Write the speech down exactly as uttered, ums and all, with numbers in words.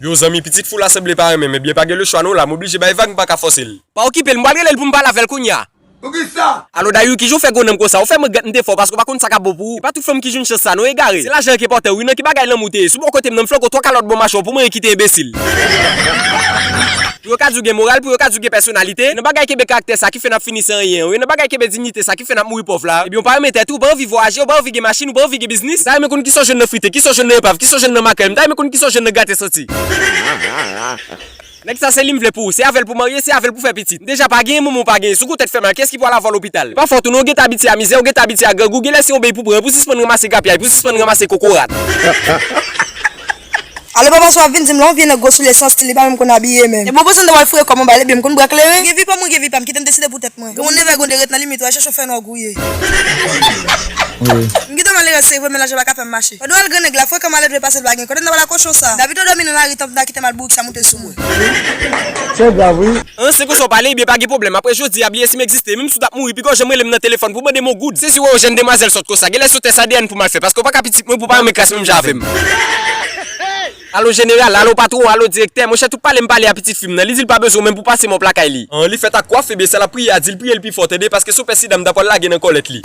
Yo zanmi, pitit fi w la sanble pa renmen m, ebyen pa gen lechwa non la, m oblije bay vag, m pa ka fòse l. Pa okipe l, m pral rele l pou m pale avè l kounye a. Poukisa? Alo Dayou, kijan w fè gwo nanm konsa? Ou fè mwen gèt m te fò, paske w pa konn sa k ap bon pou ou. E pa tout fanm ki jwenn chans sa non, egare. Se lajan an ki enpòtan wi, nan ki bagay lanmou te ye? Si w bò kote m nan, m flanke w twa kalòt bò machè w pou mwen kite enbesil. Pou yo ka di w gen moral, pou yo ka di w gen pèsonalite, nan bagay kenbe karaktè sa ki fè n ap fini san anyen an wi, nan bagay kenbe diyite sa ki fè n ap mouri pòv la. Ebyen w pa renmen tèt ou, w pa anvi vwayaje, w pa anvi gen machin, w pa anvi gen biznis. M ta renmen konn kisa w jwenn nan frite, kisa w jwenn nan epav, kisa w jwenn nan makrèl, m ta renmen konn kisa w jwenn nan gate santi. Nèg sa se li m vle pou ou, se avè l pou marye, se avè l pou fè pitit. M deja pa genyen, manman w pa genyen, si w gon tèt fè mal, kiyès ki pral avè w lopital? Pa fòt ou non, ou gentan abitye a mizè, ou gentan abitye a grangou, genlè se yon beny pou pran, pou sispann ranmase grapyay, pou sispann ranmase kokorat. Alo papa, sa w ap vin di m la, yon vye nèg gwo soulye san stil, li pa menm konn abiye menm. Epi w panse m ta pral fouye kò m anba lebyè, m konn bra klere. Gen vi pa m, mwen gen vi pa m, kite m deside pou tèt mwen. Gen moun nevè gonde ret nan limit, w al chèche yon fènwa gouye. M gentan malerèz se vre, men laj la pa ka fè m mache. Pandan w al gran nèg la, frekan malad vle pase l pa gen. Kote n ta pral ak kochon sa? Dabito dòmi nan lari, tanp ta kite m al bourik sa moute sou mwen. Se grav wi. An, se konsa w pale, ebyen pa gen pwoblèm. Apre jodi a, bliye si m egziste. Menm si w t ap mouri, piga w janm rele m nan telefòn pou mande m yon goud. Sezi wè yon jèn demwazèl sòt konsa. Genlè se yon tès A D N pou m al fè, paske w pa ka pitit mwen pou w pa renmen kras menm jan avè m. Alo jeneral, alo patwon, alo direktè, monchè tout pale m pale a pitit fi m nan, li di l pa bezwen w menm pou pase m w ap lakay li. An, li fèt ak kwaf, ebyen sa l ap priye a, di l priye l pi fò, tande, paske se yon pè sida m ta pral lage nan kòlèt li.